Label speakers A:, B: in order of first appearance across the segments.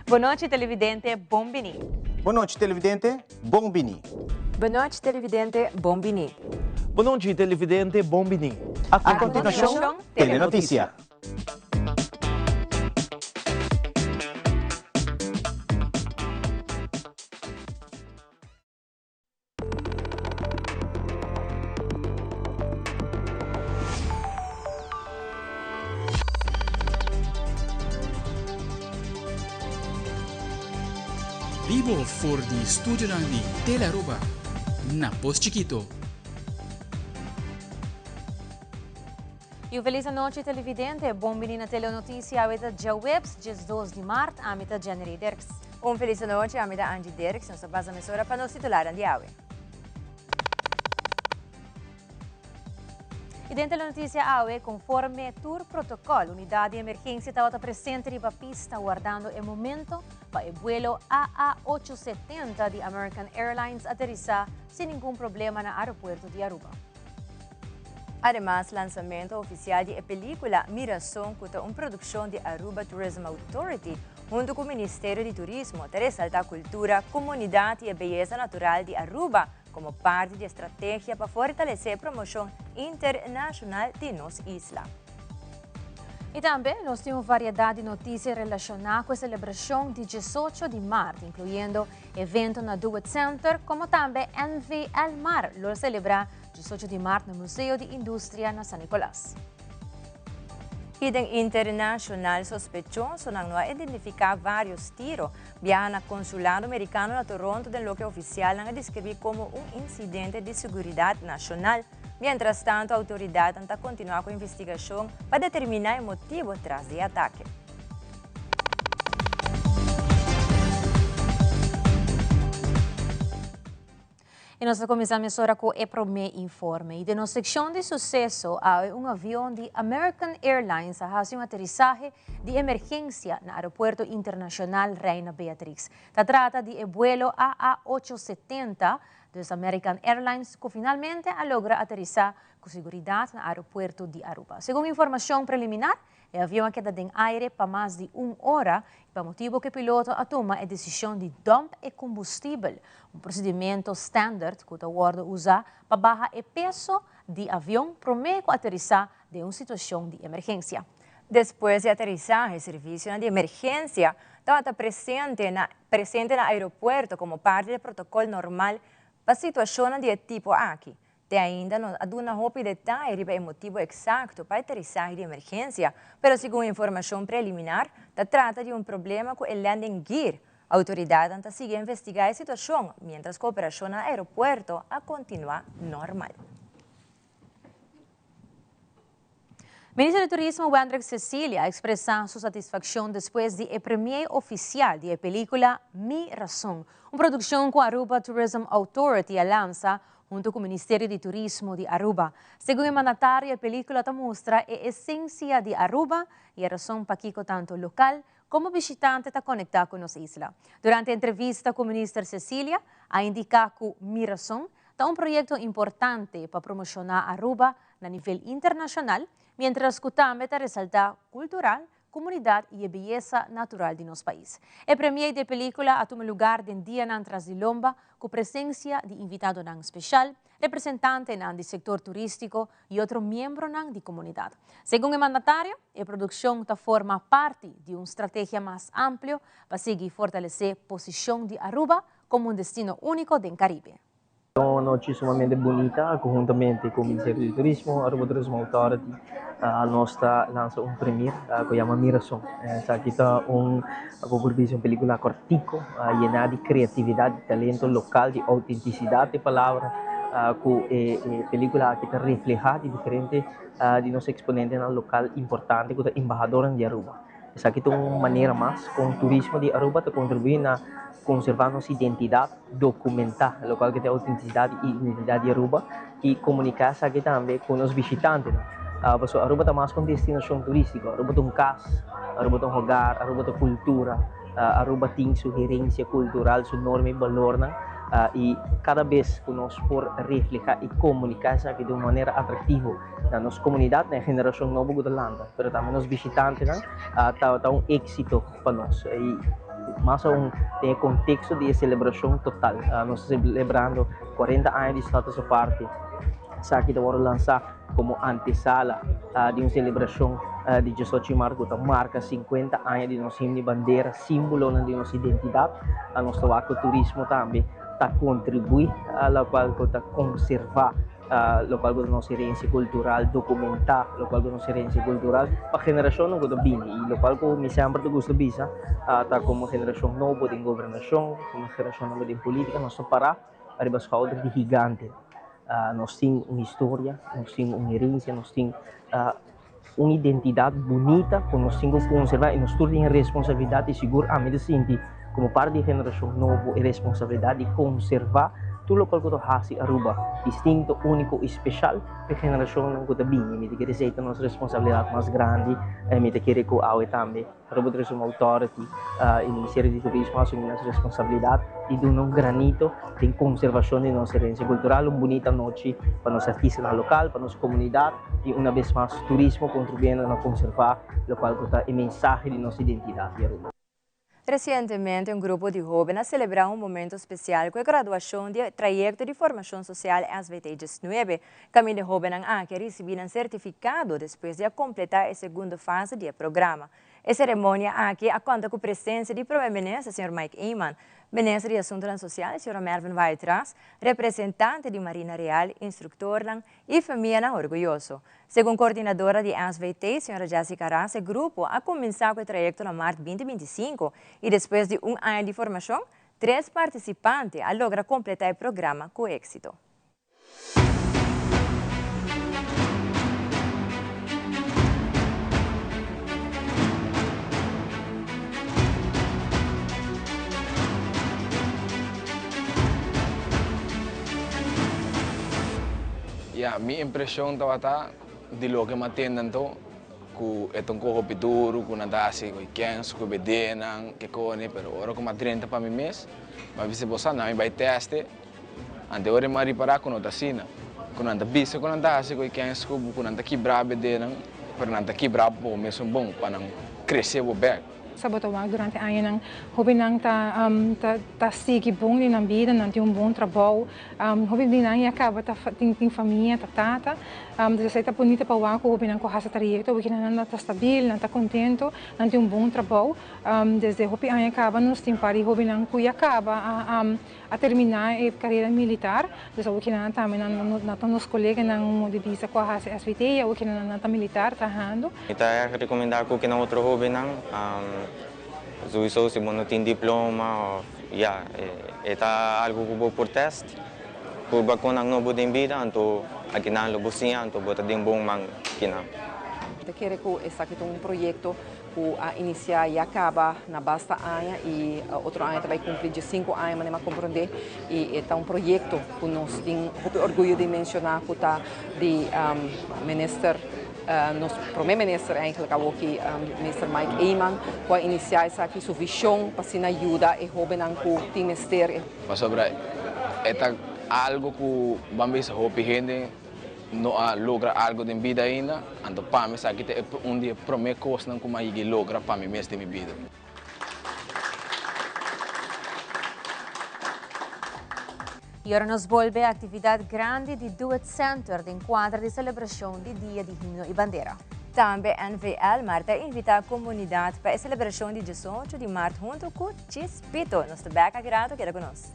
A: Bon nochi televidente, bon bini.
B: Bon nochi televidente, bon bini.
C: Bon nochi televidente, bon bini.
D: Bon nochi televidente, bon bini.
B: A continuacion, Telenoticia.
E: Bibo for di studionan di Telearuba na Pos Chikito.
A: Y un feliz anochi televidente, bon bini na Telenoticia, awe ta djaweps 12 di maart, ami ta Jenny Dirks.
C: Un feliz anochi, ami ta Angie Dirks, nos ta pasa mesora pa nos titularnan di awe.
A: Y den Telenoticia awe, conforme tur protocol, unidad di emergencia tabata presente riba pista wardando e momento pa e vuelo AA870 di American Airlines aterisa sin ningun problema na aeropuerto di Aruba.
C: Ademas, lansamento oficial di e pelicula Mi Razon cu ta un produccion di Aruba Tourism Authority hunto cu Ministerio di Turismo ta resalta cultura, comunidad y e beyesa natural di Aruba como parti di e strategia pa fortalece e promocion internacional di nos isla.
A: Y tambe nos tin un variedad di noticia relaciona cu e celebracion di 18 di maart, incluyendo evento na Do It Center, como tambe NV Elmar lo celebra 18 di maart na Museo di Industria na San Nicolas.
C: Y den internacional sospechosonan no a identifica varios tiro biaha na consulado mericano na Toronto den loke oficialnan a describi como un incidente di seguridad nacional. Mientras tanto, autoridadnan ta continua cu investigacion pa determina e motibo tras di e atake.
A: Y nos ta cuminsa mesora cu e prome informe. Y den nos seccion di suceso, awe un avion di American Airlines a haci un aterisahe di emergencia na Aeropuerto Internacional Reina Beatrix. Ta trata di e vuelo AA870, dus American Airlines, cu finalmente a logra aterisa cu siguridad na aeropuerto di Aruba. Segun informacion preliminar, e avion a keda den aire pa mas di un ora y pa motibo cu e piloto a tuma e decision di dump e combustibel, un procedimento standard cu ta wordo usa pa baha e peso di avion prome cu aterisa den un situacion di emergencia.
C: Despues di aterisahe, servicionan di emergencia tabata presente na presente na aeropuerto como parti di e protocol normal pa situacionnan di e tipo aki. Te ainda no a duna hopi detaye riba e motibo exacto pa e aterisahe di emergencia, pero segun informacion preliminar, ta trata di un problema cu e landing gear. Autoridadnan ta sigui investiga e situacion, mientras cu operacion na aeropuerto a continua normal.
A: Minister di Turismo Wendrick Cecilia a expresa su satisfaccion despues di e premiere oficial di e pelicula Mi Razon, un produccion cu Aruba Tourism Authority a lansa hunto cu Ministerio di Turismo di Aruba. Segun e mandatario, e pelicula ta mustra e esencia di Aruba y e rason pakico tanto local como bishitante ta conecta cu nos isla. Durante entrevista cu Minister Cecilia, a indica cu Mi Razon ta un proyecto importante pa promociona Aruba na nivel internacional, mientras cu tambe ta resalta cultural, comunidad y e beyesa natural di nos pais. E premiere di e pelicula a tuma lugar den dianan tras di lomba cu presencia di invitadonan special, representantenan di sector turistico y otro miembronan di comunidad. Segun e mandatario, e produccion ta forma parti di un strategia mas amplio pa sigui fortalece posicion di Aruba como un destino unico den Caribe.
F: Un anochi sumamente bunita cu huntamente cu Ministerio di Turismo, Aruba Tourism Authority, nos ta lansa un premier cu yama Mi Razon. Esaki ta un, bo por bisa un pelicula cortico yena di creatividad, di talento local, di autenticidad di palabra cu e pelicula aki ta refleha di diferente di nos exponentenan local importante cu ta embahadornan di Aruba. Esaki ta un manera mas con turismo di Aruba ta contribui na conserva nos identidad, documenta locual cu ta e autenticidad y identidad di Aruba y comunica esaki tambe cu nos bishitantenan. Pasobra Aruba ta mas cu un destinacion turistico, Aruba ta un cas, Aruba ta un hogar, Aruba ta cultura, Aruba tin su herencia cultural, su norma y balornan y cada bes cu nos por refleha y comunica esaki di un manera atractivo na nos comunidad, na e generacion nobo cu ta lanta, pero tambe nos bishitantenan, ta un exito pa nos. Mas aun den e contexto di e celebracion total. Nos ta celebrando 40 aña di Status Aparte. Esaki ta worde lansa como antesala di un celebracion di diesocho di maart cu ta marca 50 aña di nos himno y bandera, simbolonan di nos identidad. Nos ta wak cu turismo tambe ta contribui, locual cu ta conserva locual cu ta nos herencia cultural, documenta locual cu ta nos herencia cultural pa generacionnan cu ta bini. Y locual cu mi semper ta gusta bisa ta como generacion nobo den gobernacion, como generacion nobo den politica, nos ta para ariba schouder di gigante. Nos tin un historia, nos tin un herencia, nos tin un identidad bunita cu nos tin cu conserva y nos tur tin e responsabilidad y sigur ami ta sinti como parti di e generacion nobo e responsabilidad di conserva tur locual cu ta haci Aruba distinto, unico y special pa e generacionnan cu ta bini. Mi ta kere esey ta nos responsabilidad mas grandi y mi ta kere cu awe tambe Aruba Tourism Authority y Ministerio di Turismo a asumi nos responsabilidad di duna un granito den conservacion di nos herencia cultural. Un bunita nochi pa nos artistanan local, pa nos comunidad y una bes mas turismo contribuyendo na conserva locual cu ta e mensahe di nos identidad di Aruba.
C: Recientemente un grupo di hoben a celebra un momento special cu e graduacion di e trayecto di formacion social SVT 19. Caminda e hobennan aki a ricibi nan certificado despues di a completa e segundo fase di e programa. E ceremonia aki a conta cu presencia di Prome Minister señor Mike Eman, Minister di Asuntonan Social señora Mervin Wyatt-Ras, representante di Marina Real, instructornan y famianan orguyoso. Segun coordinadora di SVT, señora Jessica Ras, e grupo a cuminsa cu e trayecto na maart 2025 y despues di un aña di formacion, tres participante a logra completa e programa cu exito.
G: Ya, mi impresion tabata di loke m'a tende anto, ku e ta un koho hopi duru, ku nan ta hasi ku e kens, ku e bedenan, ke kone, pero ora ku m'a drenta pa mi mes, m'a bisa bo sa, nan mi bai teste, anto ora m'a ripará ku no ta asina, ku nan ta bisa ku nan ta hasi ku e kens ku bo, ku nan ta kibrá bedenan, pero nan ta kibrá bo mesun bon pa nan krese bo bèk.
H: Sa bo ta wak durante añanan, hopinan ta ta sigui bon den nan bida, nan tin un bon trabou, hopi di nan ya caba ta tin tin famia, ta tata. Dus esei ta bunita pa wak ku hopinan ku hasi trayecto, hopi kinan nan ta stabil, nan ta contento, nan tin un bon trabou. Desde hopi aña caba nos tin par di hopinan ku ya caba a a termina e carera militar, dus awor kinan tambe nan nan ta nos coleganan modo di bisa cu a haci SVT y awor kinan nan ta militar trahando.
I: Mi ta recomenda cu kinan otro hobennan, sowieso si bo no tin diploma of ya, e ta algo cu bo por test, purba con nan nobo den bida, anto akinan lo bo siña, anto bo ta den bon man kinan.
J: Mi ta kere cu esaki ta un proyecto cu a inicia ya caba na basta aña y otro aña ta bay cumpli diescinco aña manera mi a comprende y e ta un proyecto cu nos tin hopi orguyo di menciona cu ta di minister nos prome minister eigenlijk awoki minister Mike Eman cu a inicia esaki su vision pa asina yuda e hobennan cu tin mester.
G: Pasobra e ta algo cu ban bisa hopi hende No a logra algo den bida ainda, anto pa mi esaki ta un di e prome kosnan ku mi a yigi logra pa mi mes den mi bida.
A: Y ora nos bolbe actividad grandi di Do It Center den cuadra di celebracion di Dia di Himno y Bandera.
C: Tambe NVL Mart ta invita comunidad pa e celebracion di 18 di maart hunto cu Chispito. Nos ta bek aki rato, keda cu nos.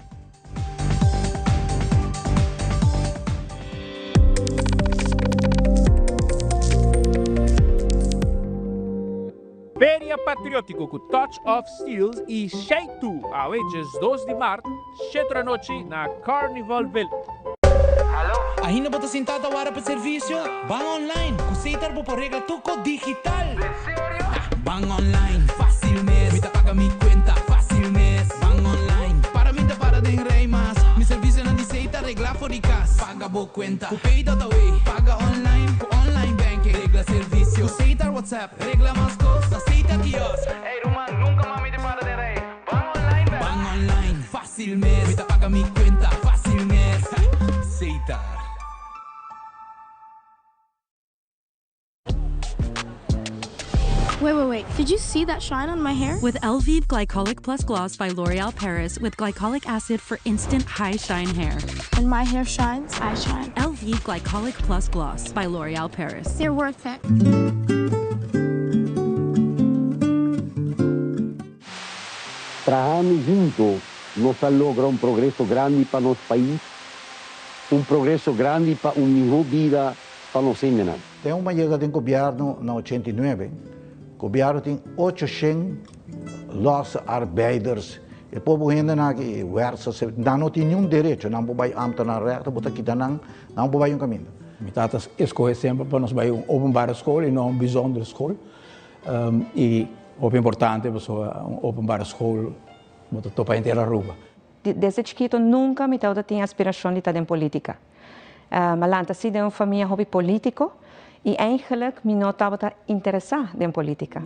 K: Feria Patriótiko ku Touch of Steel i Shaitu awe 12 di mart, 7 anochi na Carnival Village.
L: Ainda bo ta sintá ta wara pa servisio? Ban online! Ku Setar bo por regla tur kos digital! Ban online, fácil mes. Mi ta paga mi cuenta, fácil mes. Ban online, para mi ta para den rij mas. Mi servicionan di Setar regla for di cas. Paga bo cuenta cu Pay.away. Paga online cu online banking. Regla servicio cu Setar WhatsApp. Regla mas cos na Setar kiosk. Ey ruman, nunca mas mi ta para den rij. Ban online bek. Ban online, fácil mes. Mi ta paga mi cuenta, fácil mes. Setar.
M: Wait, wait, wait. wait, did you see that shine on my hair?
N: With Elvive Glycolic Plus Gloss by L'Oreal Paris with glycolic acid for instant high shine hair.
M: When my hair shines, I shine.
N: Elvive Glycolic Plus Gloss by L'Oreal Paris.
M: They're worth it.
O: Trahando hunto nos a logra un progreso grandi pa nos pais, un progreso grandi pa un miho bida pa nos hendenan.
P: Ten un yega den gobierno na 89, gobierno tin 800 los arbeiders. E pobo hendenan aki wersa se nan no tin niun derecho, nan por bai ambtenaar rechter, bo ta kita nan, nan por bai un kaminda.
Q: Mi tata escoge semper pa nos bai un openbare school y no un bijzondere school. Y hopi importante pasobra un openbare school bo ta topa henter Aruba.
R: Desde chikito nunca mi tabata tin aspiracion di ta den politica. Mi a lanta si den un famia hopi politico y eigenlijk mi no tabata interesa den politica.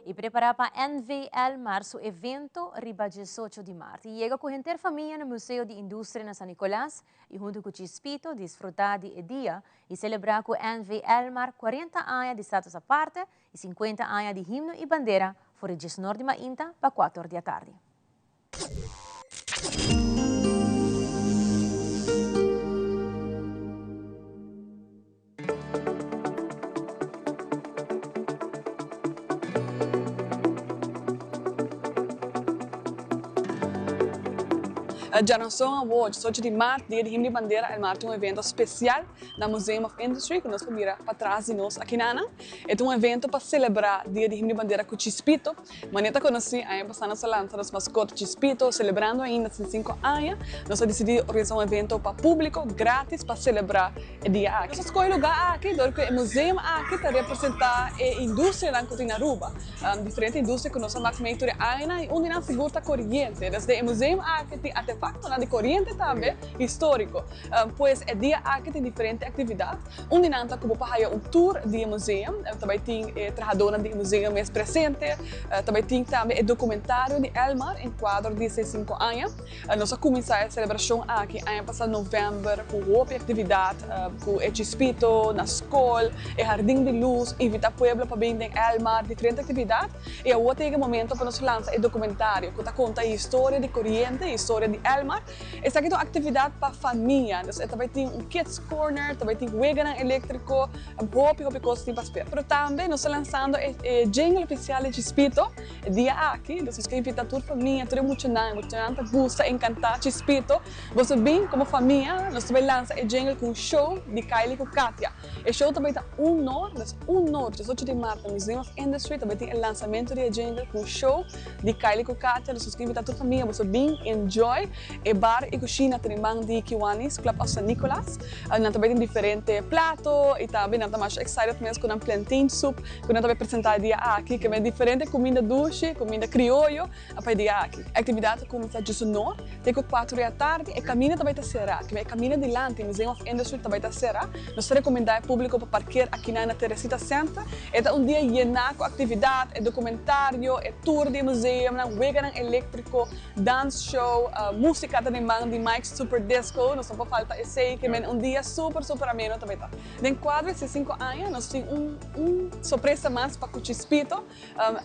A: Y prepara pa NV Elmar su evento riba 18 di maart. Y yega cu henter famia na Museo di Industria na San Nicolas y hunto cu Chispito disfruta di e dia y celebra cu NV Elmar 40 aña di status aparte y 50 aña di himno y bandera for di 19 di mainta pa 4 di atardi.
S: Djarason awor, 18 di maart, Dia di Himno di Bandera, el mar tin un evento special na Museum of Industry cu nos por mira patras di nos akinanan. E ta un evento pa celebra Dia di Himno di Bandera cu Chispito. Manera ta conoci, aña pasa nos a lansa nos mascota Chispito, celebrando ainda 65 aña. Nos a dicidi organisa un evento pa publico gratis pa celebra e dia aki. Nos a scoge lugar aki dor cu e museum aki ta representa e industrianan cu tin na Aruba. Diferente industria cu nos a mak mee tur e añanan y un di nan sigur ta coriente. Desde e museum aki tin artefactonan di coriente tambe historico. Pues e dia aki tin diferente actividad. Un di nan ta cu bo por haya un tour di e museum. Ta bay tin e trahadornan di e museum mes presente. Ta bay tin tambe e documentario di Elmar en cuadro di 65 aña. Nos a cuminsa e celebracion aki aña pasa november cu hopi actividad cu e chispito na scol, e hardin di luz, invita pueblo pa bin den Elmar, diferente actividad. Y awor ta yega e momento pa nos lansa e documentario cu ta conta e historia di coriente, e historia di Elmar. Esaki ta un actividad pa famia, dus e ta bay tin un kids corner, ta bay tin weganan electrico, hopi hopi cos tin pa spera. Pero tambe nos ta lansando e jingle oficial di Chispito e dia aki, dus nos ke invita tur famia, tur e muchanan, e muchanan ta gusta, encanta Chispito, boso bin como famia, nos ta bay lansa e jingle cu un show di Kylie cu Katia. E show ta bay ta un or, dus un or, 18 di maart na Museum of Industry ta bay tin e lansamento di e jingle cu un show di Kylie cu Katia, dus nos ke invita tur famia boso bin enjoy e bar y cushina ta den man di Kiwanis Club of San Nicolas. Nan ta bay tin diferente plato y tambe nan ta masha excited mes cu nan plantain soup cu nan ta bay presenta e dia aki, ke men diferente cuminda dushi, cuminda crioyo pa e dia aki. E actividad ta cuminsa djesunor te cu cuatro di atardi, e caminda ta bay ta cera, ke men e caminda dilanti Museum of Industry ta bay ta cera. Nos ta recomenda e publico pa parkeer akinan na Teresita Center. E ta un dia yená ku aktividat, e dokumentario, e tour di e museumnan, weganan eléktriko, dance show, músika ta den man di Mike's Super Disco, nos no por falta esei, ke men un dia super super ameno ta bai ta. Den kuadro di 65 aña nos tin un un sorpresa mas pa ku Chispito.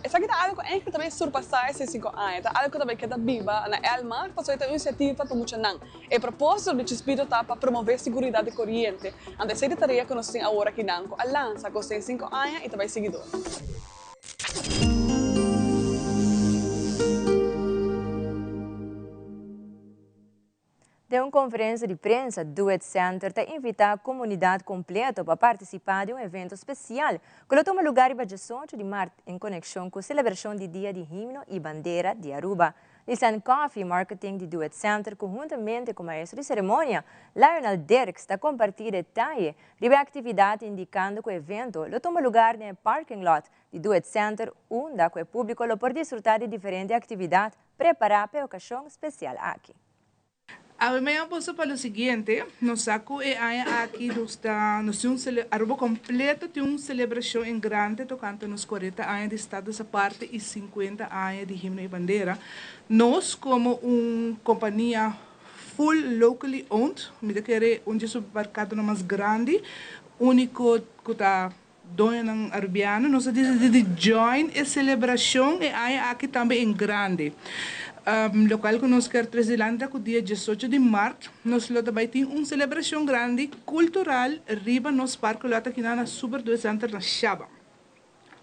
S: Esaki ta algu ku enkele ta bai surpasá e 65 aña, ta algu ku ta bai keda biba na Elmar pasobra e ta un inisiativa pa muchanan. E propósito di Chispito ta pa promové siguridat di koriente. Anto esei ta tarea ku nos tin awor akinan ku a lansa ku 65 aña i ta bai sigui dor.
C: Den un konferensia di prensa, Do It Center ta invitá komunidat kompleto pa partisipá den un evento spesial ku lo tuma lugá riba 18 di mart en konekshon ku selebrashon di Dia di Himno i Bandera di Aruba. Lisanne Coffie, marketing di Do It Center, conhuntamente cu maestro di ceremonia, Lionel Dirks, ta comparti detaye riba e actividad indicando cu e evento lo tuma lugar den e parking lot di Do It Center unda cu e publico lo por disfruta di diferente actividad prepara pa e ocasion special aki.
T: Awe mi a boso pa lo siguiente, nos sa cu e aña aki nos ta, nos tin un cele, Aruba completo tin un celebracion en grande tocante nos 40 aña di Status Aparte y 50 aña di Himno y Bandera. Nos como un compania full locally owned, mi ta kere un dje supermercadonan mas grandi, unico cu ta Doñonan Arubiano, nos a disidí di join e selebrashon e aña aki tambe en grande. Lokual ku nos kier tres dilanti ta ku dia diesocho di mart nos lo ta bai tin un selebrashon grandi kultural riba nos parke lo ta kina na Super Due Center na Shaba.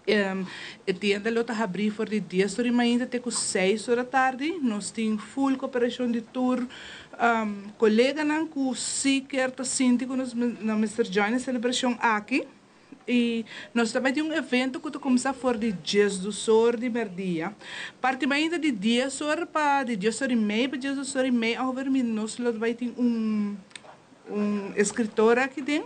T: E tienda lo ta habrí for di dies ora i mainta te ku seis ora tardi. Nos tin full koperashon di tur koleganan ku si kier ta sinti ku nos nan mester join e selebrashon aki. I nos ta bai tin un evento ku ta kuminsá for di diesdos or di mèrdia. Parti mainta di dies or pa di dies or i mei pa diesdos or i mei over mi nos lo bai tin un un eskritor aki den,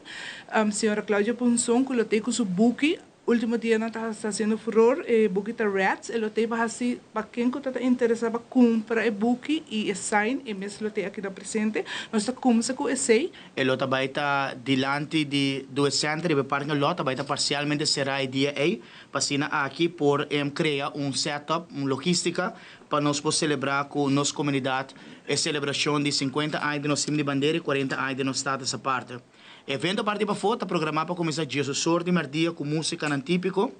T: señora Claudia Ponson ku lo tei ku su buki. Ultimo dianan ta haciendo furor e buki ta Rats, e lo tei pa haci pa ken cu ta ta interesa pa cumpra e buki y e sign e mes lo tei aki na presente. Nos ta cumsa cu esey.
U: E lo ta bai ta dilanti di Doe Center riba e parking lot ta bai ta parcialmente cera e dia ey pa asina aki por crea un setup, un logistica pa nos por celebra cu nos comunidad e celebracion di 50 aña di nos Himno di Bandera y 40 aña di nos Status Aparte. Evento parti pafó ta programá pa kuminsá diesosor di mèrdia ku músikanan típiko,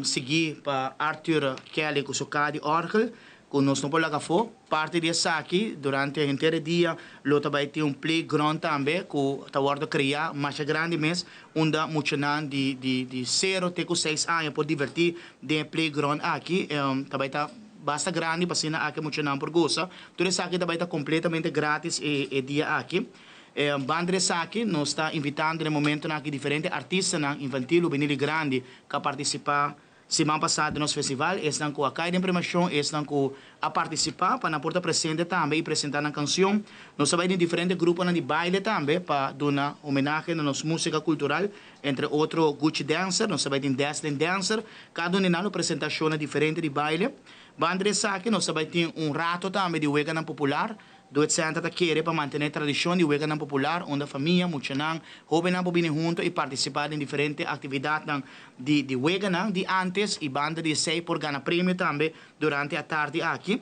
U: siguí pa Arthur Kelly ku su kaha di òrgel, ku nos no por laga afó. Parti di esaki, durante henter e dia lo ta bai tin un playground tambe ku ta wòrdu kreá masha grandi mes, unda muchanan di di sero te ku seis aña por divertí den e playground aki. Ta bai ta basta grandi pa asina aki muchanan por gosa. Tur esaki ta bai ta kompletamente grátis e dia aki. Banda di esaki nos ta invitando den momentonan aki diferente artistanan infantil, hubenil y grandi cu a participa siman pasa den nos festival, esnan cu a cay den premiacion, esnan cu a participa pa nan por ta presente tambe y presenta nan cancion. Nos ta bay den diferente gruponan di baile tambe pa duna homenahe na nos musica cultural, entre otro Gucci Dancer, nos ta bay tin Dazzling Dancer, cada un di nan lo presenta shownan diferente di baile. Banda di esaki nos ta bay tin un rato tambe di weganan popular. Doet Center ta kere pa mantené tradishon di weganan popular unda famia, muchanan, hóbennan por bini hunto i partisipá den diferente aktividatnan di di weganan di ántes i banda di esei por gana premio tambe durante atardi aki.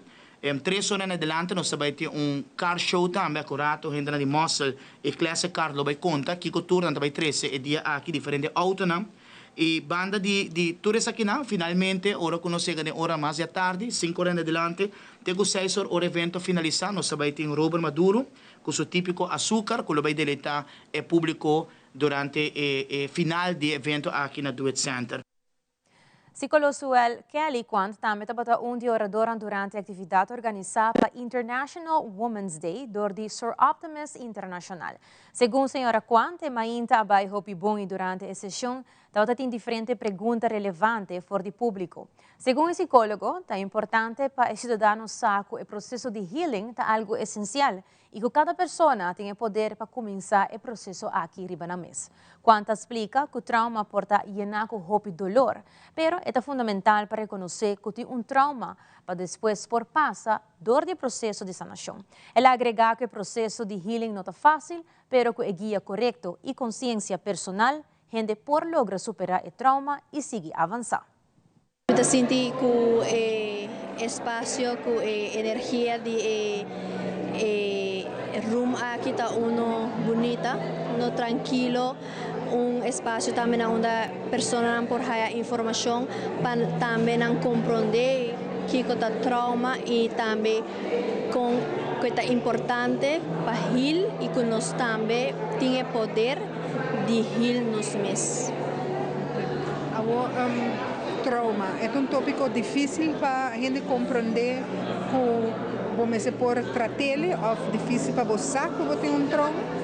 U: Tres ora en adelante nos ta bai tin un car show tambe akurato hendenan di Mossel i Classic Car lo bai konta kiko tur nan ta bai trese e dia aki diferente outonan. I banda di di tur esakinan, finalmente, ora ku nos yega den ora mas di atardi, sinku ora en adelante, te ku seis or ora evento finalisá, nos ta bai tin Robert Maduro ku su típiko asúkar ku lo bai deleitá e públiko durante e e final di e evento aki na Do It Center.
A: Sikolo Suel Kelly Quant tambe tabata un di oradornan durante e aktividat organisá pa International Women's Day dor di Soroptimist International. Segun señora Quant, e mainta a bai hopi bon i durante e seshon tabata tin diferente pregunta relevante for di públiko. Segun e sikólogo, ta importante pa e siudadano sa ku e proseso di healing ta algu esensial i ku kada persona tin e poder pa kuminsá e proseso aki riba nan mes. Quant ta splika ku trauma por ta yená ku hopi dolor, pero e ta fundamental pa rekonosé ku tin un trauma pa despues por pasa Dor di e proseso di sanashon. El a agregá ku e proseso di healing no ta fásil, pero ku e guia korekto i konsiensia personal, hende por logra superá e trauma i sigui avansá.
V: Mi ta sinti ku e espasio, ku e energia di e e room aki ta uno bunita, uno trankilo, un espasio tambe na unda personanan por haya informashon pa tambe nan komprondé kiko ta trauma i tambe kon ku ta importante pa heal i ku nos tambe tin e poder di heal nos mes.
W: Awor trauma e ta un tópiko difísil pa hende komprondé ku bo mester por trat'el òf difísil pa bo sa ku bo tin un trauma?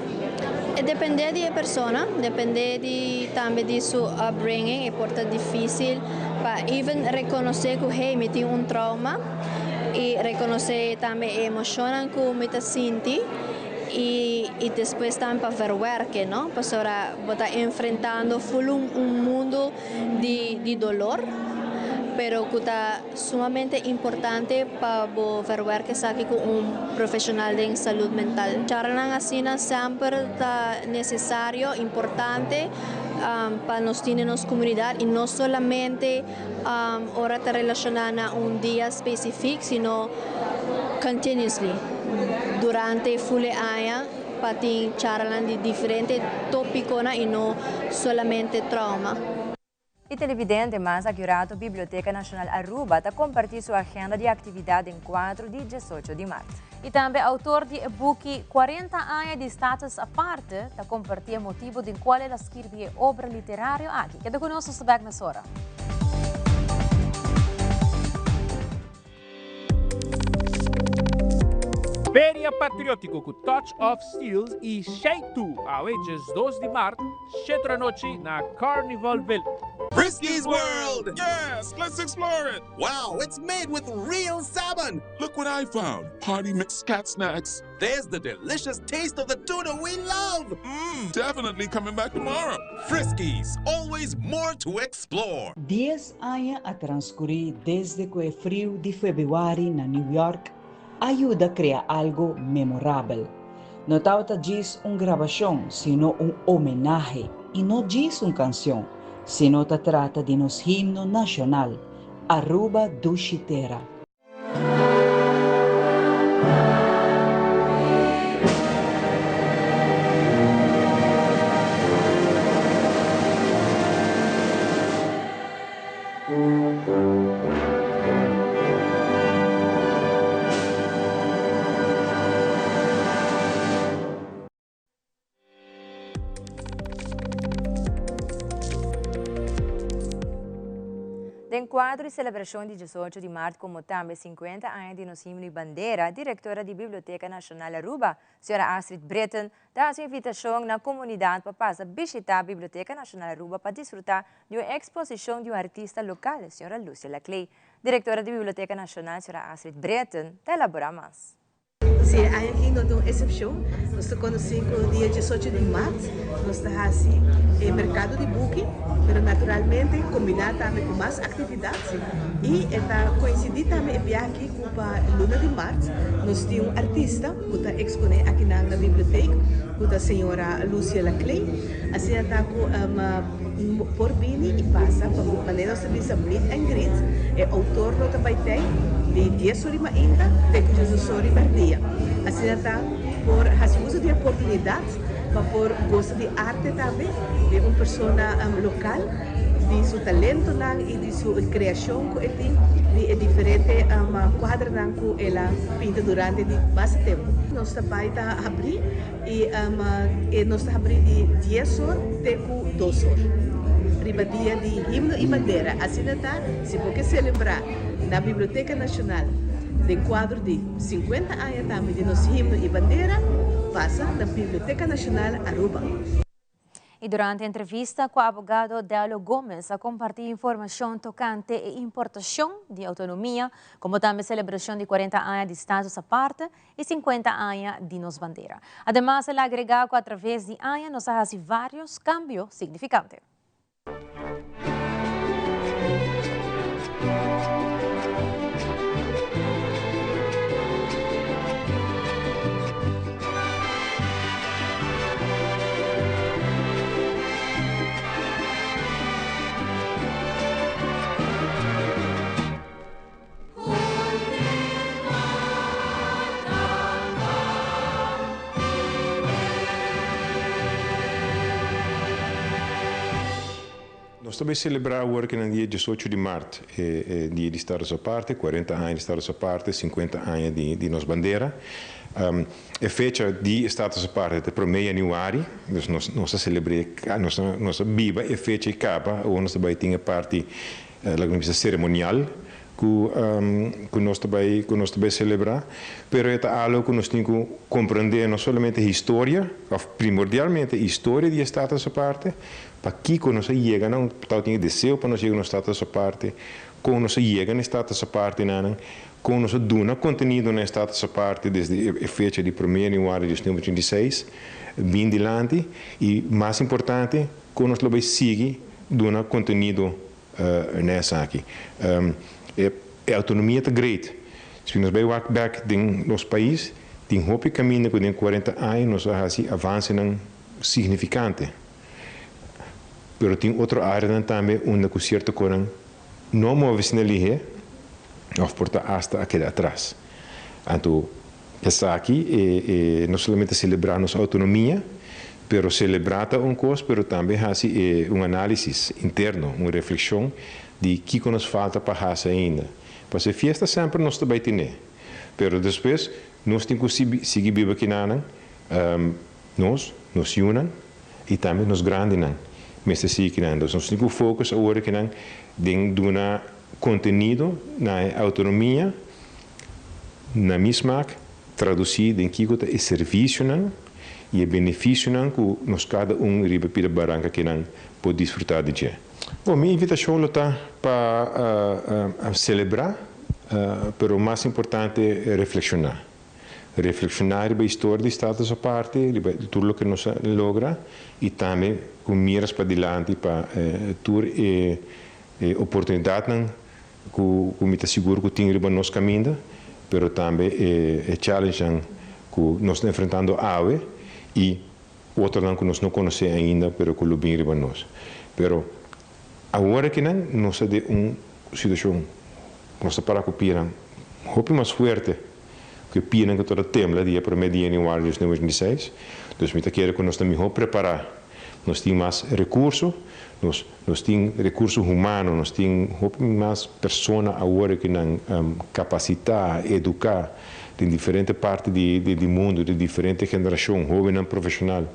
V: E depende di e persona, depende di tambe di su upbringing, e por ta dificil pa even reconoce cu hey mi tin un trauma. I rekonosé tambe e emoshonnan ku mi ta sinti i i despues tambe pa verwerke, no? Pasobra bo ta enfrentando ful un un mundu di di dolor, pero ku ta sumamente importante pa bo verwerk esaki ku un profeshonal den salud mental. Charlanan asina semper ta nesesario, importante pa nos tin den nos komunidat i no solamente ora ta relashoná na un dia spesifik sino continuously durante ful e aña pa tin charlanan di diferente tópikonan i no solamente trauma.
C: E televidente mas akurato Biblioteca Nacional Aruba ta kompartí su agenda di aktividat den kuadro di diesocho di mart.
A: I tambe outor di e buki Cuarenta aña di Status Aparte ta kompartí e motibu den kual el a skirbi e obra literario aki. Keda ku nos, nos ta bèk mesora.
K: Feria Patriótiko ku Touch of Steels i Shaitu awe 12 di mart, shetra anochi na Carnival Village.
B: Frisky's World! Yes, let's explore it! Wow, it's made with real salmon! Look what I found! Party mix cat snacks. There's the delicious taste of the tuna we love! Mmm, definitely coming back tomorrow! Friskies, always more to explore!
D: Dies aña a transkurí desde ku e friu di febrüari na New York a yuda krea algu memorabel. No tabata djis un grabashon, sino un homenahe, i no djis un kansion, sino ta trata di nos himno nashonal, Aruba Dushi Tera.
C: Den kuadro di selebrashon di diesocho di mart komo tambe sinkuenta aña di nos himno i bandera, direktora di Biblioteka Nashonal Aruba, señora Astrid Britten, ta hasi un invitashon na komunidat pa pasa bishitá Biblioteka Nashonal Aruba pa disfrutá di un eksposishon di un artista lokal, señora Lucia Laclay. Direktora di Biblioteka Nashonal, señora Astrid Britten, ta elaborá mas.
E: Si e aña aki no ta un eksepshon, nos ta konosí ku dia diesocho di mart nos ta hasi e merkado di buki, pero naturalmente kombiná tambe ku mas aktividat i e ta koinsidí tambe e biaha aki ku pa luna di mart nos tin un artista ku ta eksponé akinan na bibliotek ku ta señora Lucia Laclay. Asina ta ku por bini i pasa pa manera nos ta bisa meet and greet, e outor lo ta bai tei di dies ori mainta te ku diesdos ori mèrdia. Asina ta por hasi uso di e oportunidat pa por gosa di arte tambe di un persona lokal, di su talentonan i di su kreashon ku e tin di e diferente kuadronan ku el a pinta durante di basta tempu. Nos ta bai ta habrí I e nos ta habrí di dies or te ku dos or riba dia di himno i bandera. Asina ta, si bo ke selebrá na Biblioteka Nashonal den kuadro di sinkuenta aña tambe di nos himno i bandera, pasa na Biblioteka Nashonal Aruba.
A: I durante entrevista ku abogado Dello Gomez a kompartí informashon tokante e importashon di outonomia, komo tambe selebrashon di kuarenta aña di Status Aparte i sinkuenta aña di nos bandera. Ademas el a agregá ku atraves di aña nos a hasi vários kambio signifikante.
X: Nos ta bay celebra awor cu na dia diesocho di maart e e dia di Status Aparte, cuarenta aña di Status Aparte, cincuenta aña di di nos bandera. E fecha di Status Aparte ta prome januari, dus nos nos ta celebre nos ta nos ta biba e fecha y caba, awor nos ta bay tin e parti laga nos bisa ceremonial cu cu nos ta bay cu nos ta bay celebra, pero e ta algo cu nos tin cu comprende no solamente historia of primordialmente historia di e Status Aparte, pakico nos a yega na un tabatin e deseo pa nos yega na un Status Aparte, con nos a yega na e Status Aparte nanan. Kon nos a duna kontenido na e Status Aparte desde e fecha di promé januari di 2086 bin dilanti i mas importante kon nos lo bai sigui duna kontenido na esaki. E autonomia ta great. Si nos bai wak bek den nos pais tin hopi kaminda ku den kuarenta aña nos a hasi avansenan signifikante. Pero tin otro areanan tambe unda ku sierto konan no a move asina lihé òf por ta asta a keda atras. Anto esaki e no solamente selebrá nos outonomia, pero selebrá ta un kos, pero tambe hasi e un análisis interno, un reflekshon di kiko nos falta pa hasi ainda. Pasobra e fiesta semper nos ta bai tene, pero despues nos tin ku sigui biba kinanan, nos, nos yunan i tambe nos grandinan mester sigui kinan. Entonces nos tin ku focus awor kinan den duna kontenido na e outonomia na mi smak tradusí den kiko ta e servisionan i e benefisionan ku nos kada un riba pida baranka kinan por disfrutá di dje. Bon, mi invitashon lo ta pa selebrá, pero mas importante reflekshoná. Reflekshoná riba historia di Status Aparte, riba tur loke nos a logra i tambe ku miras padilanti pa tur e oportunidatnan ku mi ta sigur ku tin riba nos kaminda, pero tambe e challengenan ku nos ta enfrentando awe i otronan ku nos no konosé ainda pero ku lo bin riba nos. Pero awor akinan nos ta den un situashon ku nos ta para ku pianan hopi mas fuerte ku e pianan ku tabata tembla dia promé di yanüari 2026. Dus mi ta kere ku nos ta mihó prepará, nos tin mas rekurso, nos nos tin rekurso humano, nos tin hopi mas persona awor ku nan kapasitá, eduká den diferente parti di di mundu, di diferente generashon, hóbennan profeshonal,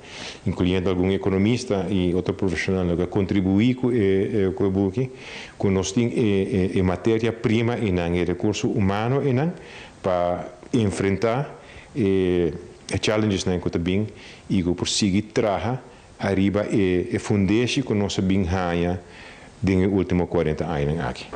X: inkluyendo algun ekonomista i otro profeshonalnan ku a kontribuí ku e ku e buki, ku nos tin e e materia prima einan, e rekurso humano einan pa enfrentá e e challengesnan ku ta bin i ku por sigui traha ariba e e fundeshi ku nos a bin haña den e último kuarenta añanan aki.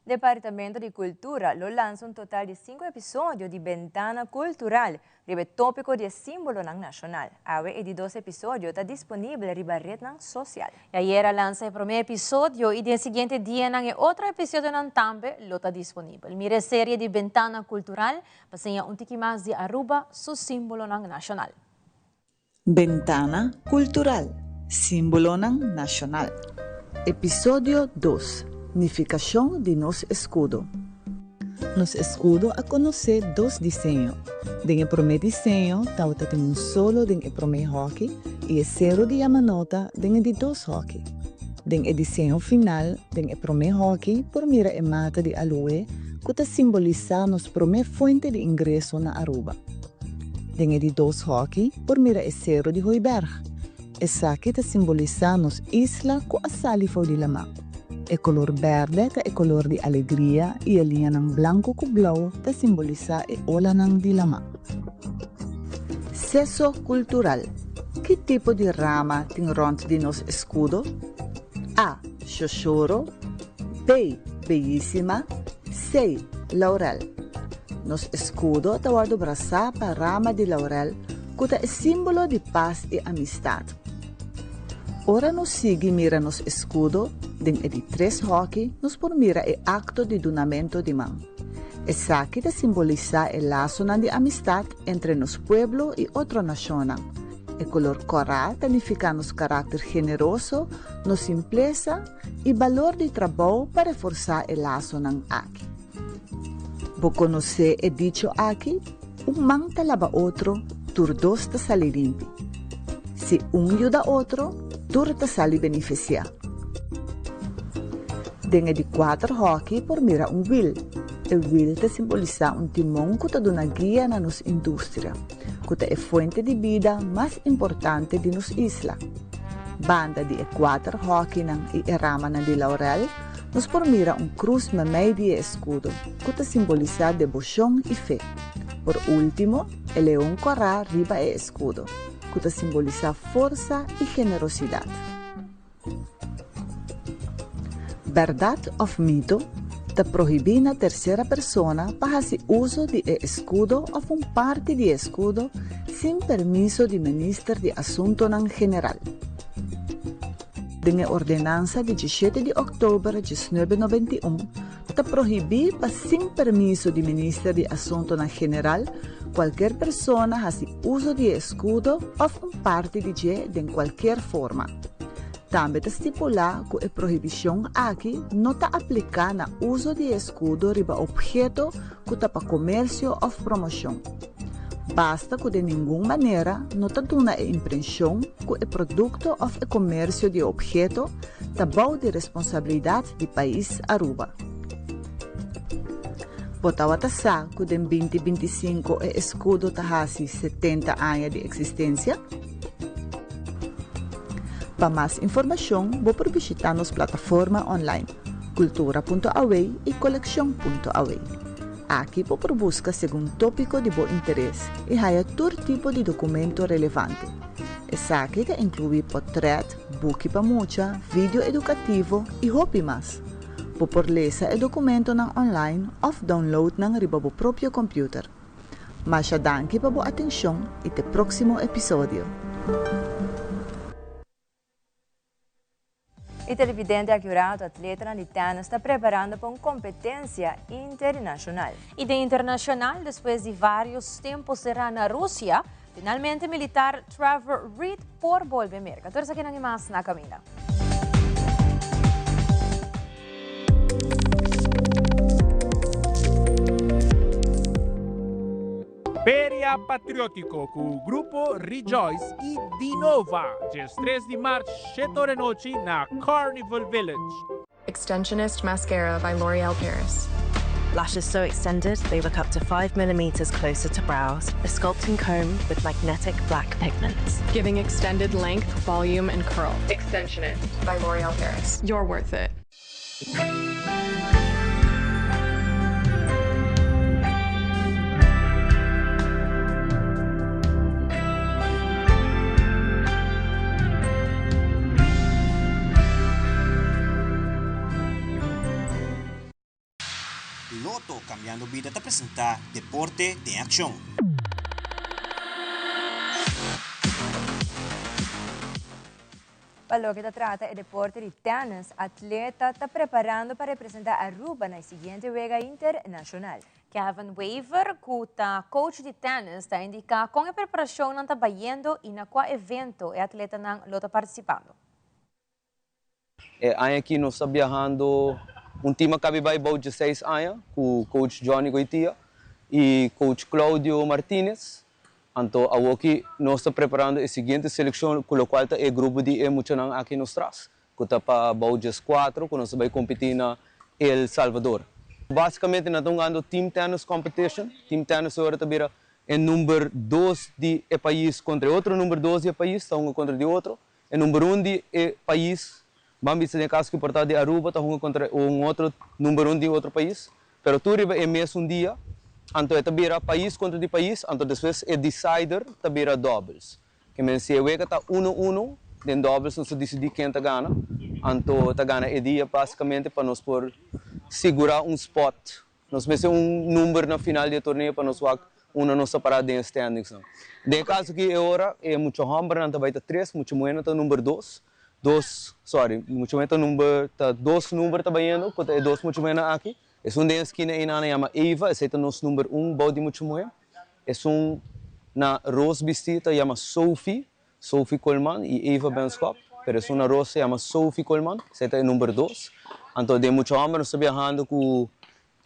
C: Departamento di Cultura lo lansa un total di cinco episodio di Bentana Cultural riba e topico di e simbolonan nacional. Awe e di dos episodio ta disponibel riba rednan social.
A: Y ayera a lansa e prome episodio y den e siguiente dianan e otro episodionan tambe lo ta disponibel. Mira e serie di Bentana Cultural pa siña un tiki mas di Aruba su simbolonan nacional.
F: Bentana Cultural, Simbolonan Nacional. Episodio dos, Nificacion di nos escudo. Nos escudo a conoce dos diseño. Den e prome diseño tabata tin un solo den e prome hoki y e cero di Yamanota den e di dos hoki. Den e diseño final den e prome hoki por mira e mata di aloe cu ta simbolisa nos prome fuente di ingreso na Aruba. Den e di dos hoki por mira e cero di Hooiberg. Esaki ta simbolisá nos isla ku a sali for di lamá. E kolor bèrdè ta e kolor di alegria i e liñanan blanku ku blou ta simbolisá e olanan di lamá.
H: Seso kultural, Ki tipo di rama tin rònt di nos eskudo? A. Shoshoro B. Beyísima C. Laurel Nos eskudo ta wòrdu brasá pa rama di laurel ku ta e símbolo di pas i amistat. Ora nos sigui mira nos eskudo, den e di tres hòki nos por mira e akto di dunamentu di man. Esaki ta simbolisá e lasonan di amistat entre nos pueblo i otro nashonnan. E kolor kòrá ta nifiká nos karakter generoso, nos simplesa i balor di trabou pa reforsá e lasonan aki. Bo konosé e dicho aki? Un man ta laba otro, tur dos ta sali limpi. Si un yuda otro, tur ta sali benefisiá. Den e di kuater hòki por mira un wil.
F: E wil ta simbolisá un timon ku ta duna guia na nos industria, ku ta e fuente di bida mas importante di nos isla. Banda di e kuater hòkinan i e ramanan di laurel, nos por mira un krus meimei di e eskudo, ku ta simbolisá deboshon i fe. Por último, e leon kòrá riba e eskudo, ku ta simbolisá forsa i generosidat. Bèrdat òf mito? Ta prohibí na tersera persona pa hasi uso di e eskudo òf un parti di e eskudo sin permiso di Minister di Asuntonan General. Den e ordenansa di dishete di òktober diesnuebe noventa i un ta prohibí pa sin permiso di Minister di Asuntonan General kualker persona hasi uso di e eskudo òf un parti di dje den kualker forma. Tambe ta stipulá ku e prohibishon aki no ta apliká na uso di e eskudo riba opheto ku ta pa komersio òf promoshon. Basta ku den ningun manera no ta duna e imprenshon ku e produkto òf e komersio di e opheto ta bou di responsabilidat di pais Aruba. Bo tabata sa ku den binti 25 e eskudo ta hasi 70 aña di eksistensia? Pa mas informashon bo por bishitá nos plataforma online cultura.aw i kolekshon.aw. Aki bo por buska segun tópiko di bo interes i haya tur tipo di dokumento relevante. Esaki ta inkluí potrèt, buki pa mucha, video edukativo i hopi mas. Bo por lesa e dokumentonan online òf download nan riba bo propio kòmpiuter. Masha danki pa bo atenshon i te próksimo episodio!
C: E televidente aki un rato atletanan di tennis ta preparando pa un competencia internacional.
A: Y den internacional, despues di varios tempo cera na Rusia, finalmente militar Trevor Reed por bolbe Merca. Tur esakinan y mas na caminda.
K: Feria Patriótiko ku Grupo Rejoice i Dinova, 13 di mart, 7 or anochi na Carnival Village.
G: Extensionist Mascara by L'Oreal Paris.
I: Lashes so extended they look up to 5 millimeters closer to brows. A sculpting comb with magnetic black pigments.
G: Giving extended length, volume, and curl. Extensionist by L'Oreal Paris. You're worth it.
J: Lotto Cambiando Bida ta presenta Deporte den Accion.
C: Pa loke ta trata e deporte di tennis, atleta ta preparando pa representa Aruba na e siguiente wega internacional.
A: Kevin Wever, cu ta coach di tennis, ta indica con e preparacionnan ta bayendo y na cua evento e atletanan lo ta participando.
L: E aña aki nos ta biahando un team a cabi bay bou 16 aña cu coach Johnny Goitia y coach Claudio Martinez. Anto awoki nos ta preparando e siguiente seleccion cu locual ta e grupo di e muchanan aki nos tras cu ta pa bou 14 cu nos ta bay competi na El Salvador. Basicamente nan ta hungando team tennis competition. Team tennis ora ta bira e number dos di e pais contra e otro number dos di e pais ta hunga contra di otro. E number un di e pais, ban bisa den e caso ki por ta di Aruba, ta hunga contra un otro number un di otro pais, pero tur riba e mesun dia, anto e ta bira pais contra di pais, anto despues e decider ta bira doubles. Ke men si e wega ta uno uno, den doubles nos ta dicidi ken ta gana, anto ta gana e dia basicamente pa nos por sigura un spot. Nos mester un number na final di e torneo pa nos wak unda nos ta pará den e standingsnan. Den e kaso aki e ora e mucha hòmbernan ta bai ta tres, mucha muhénan ta number dos. Dos, sorry, mucha muhé ta number, ta dos number ta bayendo ku ta e dos mucha muhénan aki. Esun den e skina einan a yama Eva, esei ta nos number un bou di mucha muhé. Esun na ros bistí ta yama Sophie, Sophie Koolman i Eva Benschop, pero esun na ros ta yama Sophie Koolman, esei ta e number dos. Anto den mucha hòmber nos ta biahando ku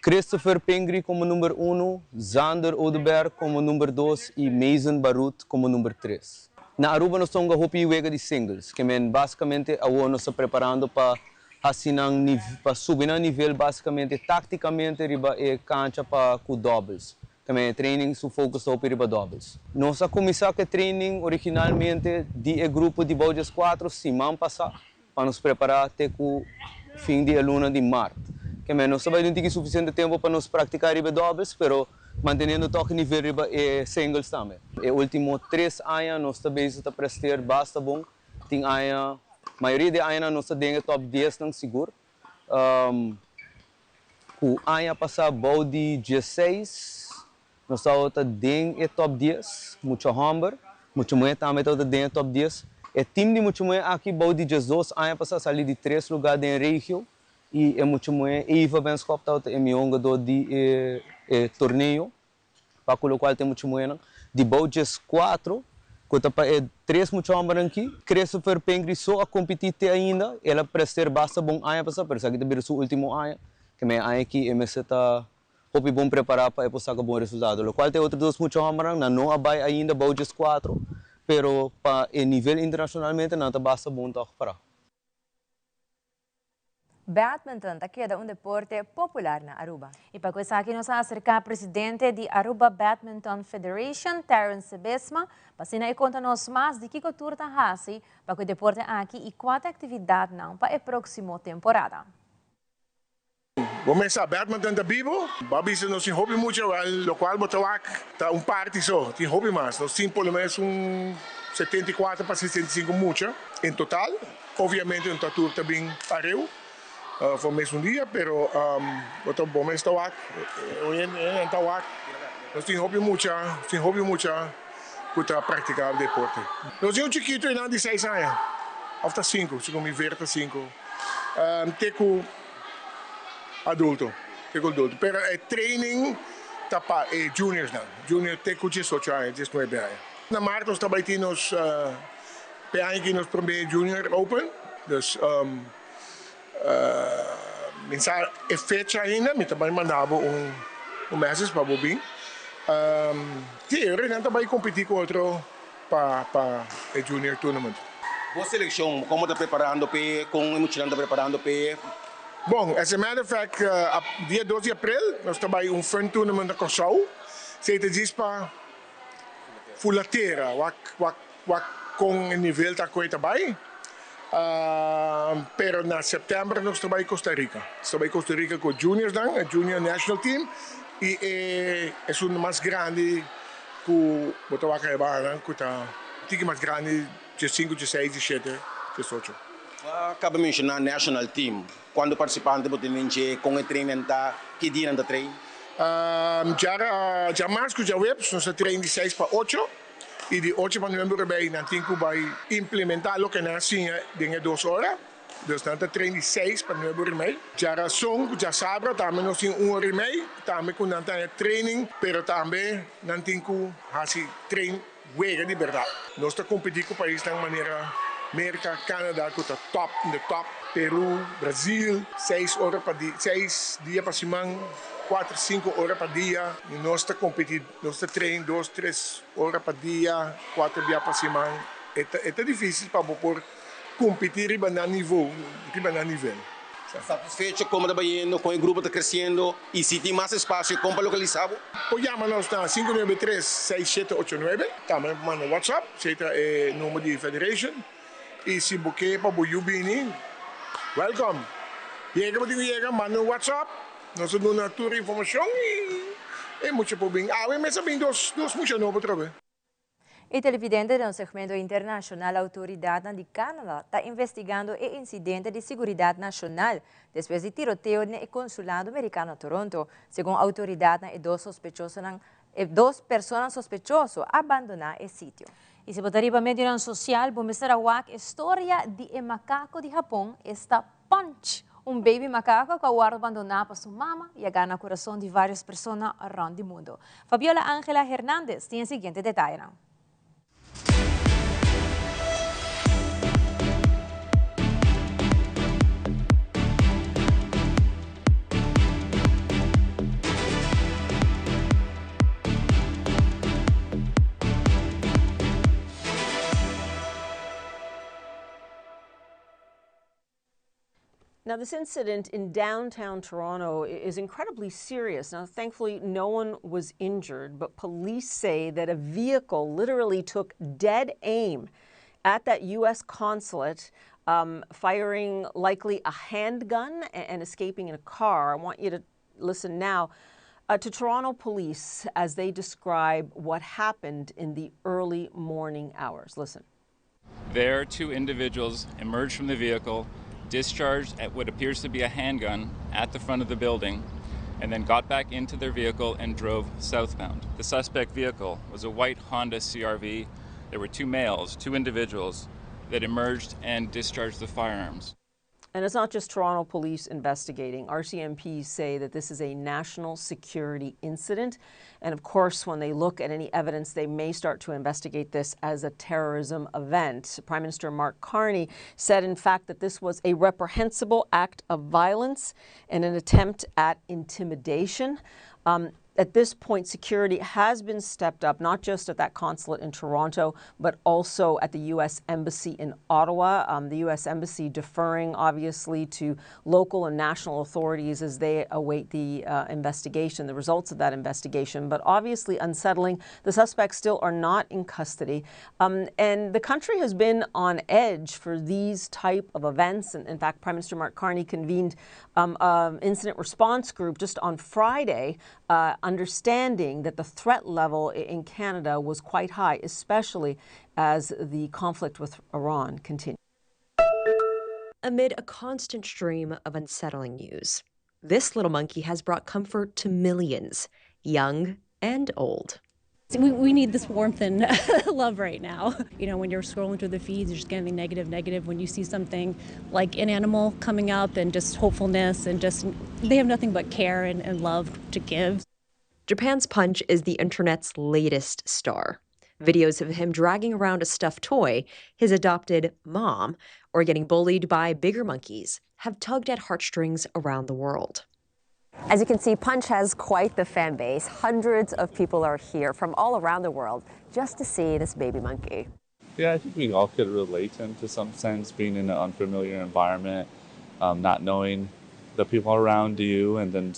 L: Christopher Pingry komo number unu, Zander Oduber komo number dos i Mason Barut komo number tres. Na Aruba nos ta hunga hopi wega di singles, ke men basikamente awor nos ta preparando pa hasi nan pa subi nan nivel basicamente tacticamente riba e cancha pa cu doubles. Tambe e training su focus ta hopi riba doubles. Nos a cuminsa cu e training originalmente di e grupo di bou 14 siman pasa pa nos prepara te cu fin di e luna di maart. Keme nos ta bay tin tiki suficiente tempo pa nos practica riba e doubles pero manteniendo toch e nivel riba e singles tambe. E ultimo tres aña nos ta bezig ta presteer basta bon. Tin aña, mayoria di añanan nos ta den e top diesnan sigur. Ku aña pasá bou di diesseis nos tabata den e top dies, mucha hòmber, mucha muhé tambe tabata den e top dies. E tim di mucha muhé aki bou di diesdos aña pasá sali di tres lugá den regio i e mucha muhé Eva Benschop tabata e mihó hungadó di e torneo. Pa ku lokual tin mucha muhénan di bou 14 ku ta pa e tres mucha hòmbernan aki. Christopher Pingree so a kompetí te ainda. El a prester basta bon aña pasá, pero esaki ta bira su último aña. Ke mei aña aki e mester ta hopi bon prepará pa e por saka bon resultado. Lokual ta e otro dos mucha hòmbernan, nan no a bai ainda bou 14, pero pa e nivel internashonalmente nan ta basta bon tòg pará.
C: Badminton ta keda un deporte popular na Aruba.
A: Y pa cu esaki nos a acerca presidente di Aruba Badminton Federation, Terence Sebesma, pa asina e conta nos mas di kico tur ta haci pa cu e deporte aki y cua ta e actividadnan pa e proximo temporada.
M: Bo mester sa badminton ta bibo? Bo a bisa nos tin hopi mucha, wel locual bo ta wak ta un parti so, tin hopi mas. Nos tin por lo menos un 74 pa 65 mucha en total. Obviamente no ta tur ta bin pareu for mesun dia, pero bo ta bo mes ta wak, nan ta wak. Nos tin hopi mucha, nos tin hopi mucha ku ta praktiká deporte. Nos tin un chikitu einan di seis aña òf ta sinku, segun mi ver ta sinku, te ku adulto, te ku adulto. Pero e training ta pa e juniorsnan, junior te ku diesocho aña, diesnuebe aña. Na mart nos ta bai tin nos. P'e aña aki nos promé Junior Open, dus mi sa e fecha ainda, mi ta bai manda bo un message pa bo bin. Sí, e nan ta bai kompetí ku otro pa pa e Junior Tournament.
N: Bo selekshon, komo ta preparando p'e, kon e muchanan ta preparando p'e?
M: Bon, as a matter of fact, dia dos di aprel nos ta bai un fun tournament na Kòrsou, esei ta djis pa fula tera, wak wak Wak kon e nivel ta koe ta bai. Pero na september nos ta bai Costa Rica. Nos ta bai Costa Rica ku e juniorsnan, e junior national team i e esun mas grandi ku bo ta wak ahibanan ku ta un tiki mas grandi, diesinku, dieseis, diesshete, diesocho.
N: Bo a kaba menshoná national team. Kuantu partisipante bo tin den dje? Kon e trainnan ta? Ki dia nan ta train?
M: Djamars ku djaweps nos ta train di seis pa ocho. I di ocho pa nuebe ora bay nan tin cu bay implementa loke nan a siña den e dos ora. Dus nan ta train di seis pa nuebe ora y mei. Djarason cu djasabra tambe nos tin un ora y mei, tambe cu nan ta haña training, pero tambe nan tin cu haci train wega di berdad. Nos ta competi cu paisnan manera Merca, Canada cu ta top in the top, Peru, Brazil, seis ora pa dia, seis dia pa siman, cuater, cinco ora pa dia. Y nos ta competi. Nos ta train dos, tres ora pa dia, cuater bia pa siman. E ta, e ta dificil pa bo por competi riba nan niveau, riba nan nivel.
N: Satisfecho como ta bayendo, con e grupo ta creciendo y si tin mas espacio con pa localisa bo?
M: Por yama nos na sinku nuebe tres, seis shete ocho nuebe. Tambe por manda WhatsApp, esey ta e number di Federation. Y si bo ke pa bo yu bini, welcome. Yega bo tin cu yega, manda un WhatsApp. Nos a duna tur informacion y e mucha por bin. Awe mes a bin dos dos mucha nobo atrobe.
C: E televidente den un segmento internacional Autoridadnan di Canada ta investigando e incidente di siguridad nacional despues di tiroteo den e consulado Mericano na Toronto. Segun autoridadnan e dos sospechosonan e dos personanan sospechoso a bandona e sitio.
A: Y si bo ta riba medionan social bo mester a wak e storia di e macaco di Japon esta Punch! Un baby macaco cu a wordo bandona pa su mama y a gana curason di varios persona rond di mundo. Fabiola Angela Hernandez tin e siguiente detayenan.
O: Now, this incident in downtown Toronto is incredibly serious. Now, thankfully, no one was injured, but police say that a vehicle literally took dead aim at that U.S. consulate, firing likely a handgun and escaping in a car. I want you to listen now to Toronto police as they describe what happened in the early morning hours. Listen.
P: There, two individuals emerged from the vehicle, discharged at what appears to be a handgun at the front of the building, and then got back into their vehicle and drove southbound. The suspect vehicle was a white Honda CRV. There were two males, two individuals, that emerged and discharged the firearms.
O: And it's not just Toronto police investigating. RCMP say that this is a national security incident. And of course, when they look at any evidence, they may start to investigate this as a terrorism event. Prime Minister Mark Carney said, in fact, that this was a reprehensible act of violence and an attempt at intimidation. At this point, security has been stepped up, not just at that consulate in Toronto, but also at the U.S. Embassy in Ottawa. The U.S. Embassy deferring, obviously, to local and national authorities as they await the investigation, the results of that investigation. But obviously unsettling. The suspects still are not in custody. And the country has been on edge for these type of events. And in fact, Prime Minister Mark Carney convened an incident response group just on Friday, understanding that the threat level in Canada was quite high, especially as the conflict with Iran continues.
Q: Amid a constant stream of unsettling news, this little monkey has brought comfort to millions, young and old.
R: We need this warmth and love right now. When you're scrolling through the feeds, you're just getting negative, negative. When you see something like an animal coming up and just hopefulness and just, they have nothing but care and love to give.
Q: Japan's Punch is the internet's latest star. Videos of him dragging around a stuffed toy, his adopted mom, or getting bullied by bigger monkeys have tugged at heartstrings around the world.
C: As you can see, Punch has quite the fan base. Hundreds of people are here from all around the world just to see this baby monkey.
Y: Yeah, I think we all could relate to him to some sense, being in an unfamiliar environment, not knowing the people around you, and then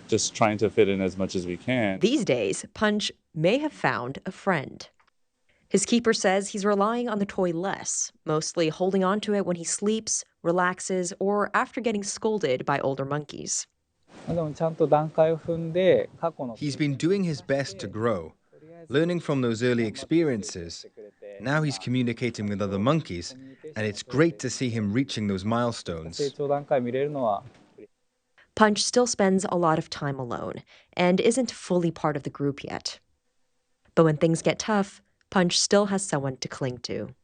Y: just trying to fit in as much as we can.
Q: These days, Punch may have found a friend. His keeper says he's relying on the toy less, mostly holding on to it when he sleeps, relaxes, or after getting scolded by older monkeys.
Z: He's been doing his best to grow, learning from those early experiences. Now he's communicating with other monkeys, and it's great to see him reaching those milestones.
Q: Punch still spends a lot of time alone and isn't fully part of the group yet. But when things get tough, Punch still has someone to cling to.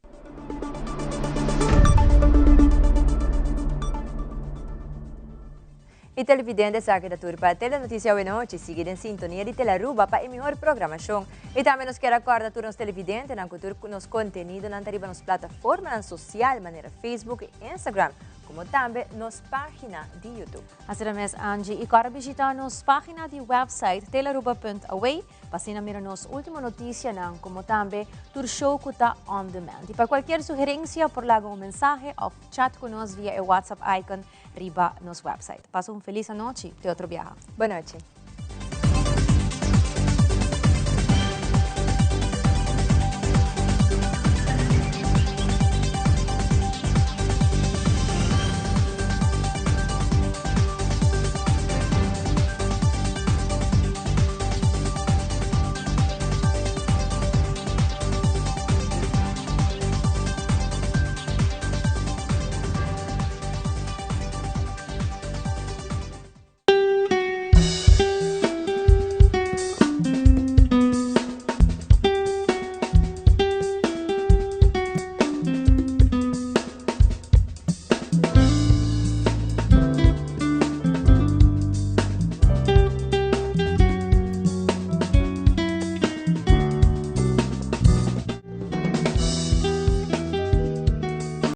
C: E televidente esaki ta tur pa Telenoticia awe nochi. Sigui den sintonia di Telearuba pa e mihor programacion. Y tambe nos kier a corda tur nos televidentenan cu tur nos contenidonan ta riba nos plataformanan social manera Facebook y Instagram, como tambe nos pagina di YouTube.
A: Asina mes Angie, y corda bishita nos pagina di website telearuba.awe pa asina mira nos ultimo noticianan como tambe tur show cu ta on demand. Y pa cualkier sugerencia por laga un mensahe of chat cu nos via e WhatsApp icon riba nos website. Pasa un feliz anochi, te otro biaha.
C: Bon nochi.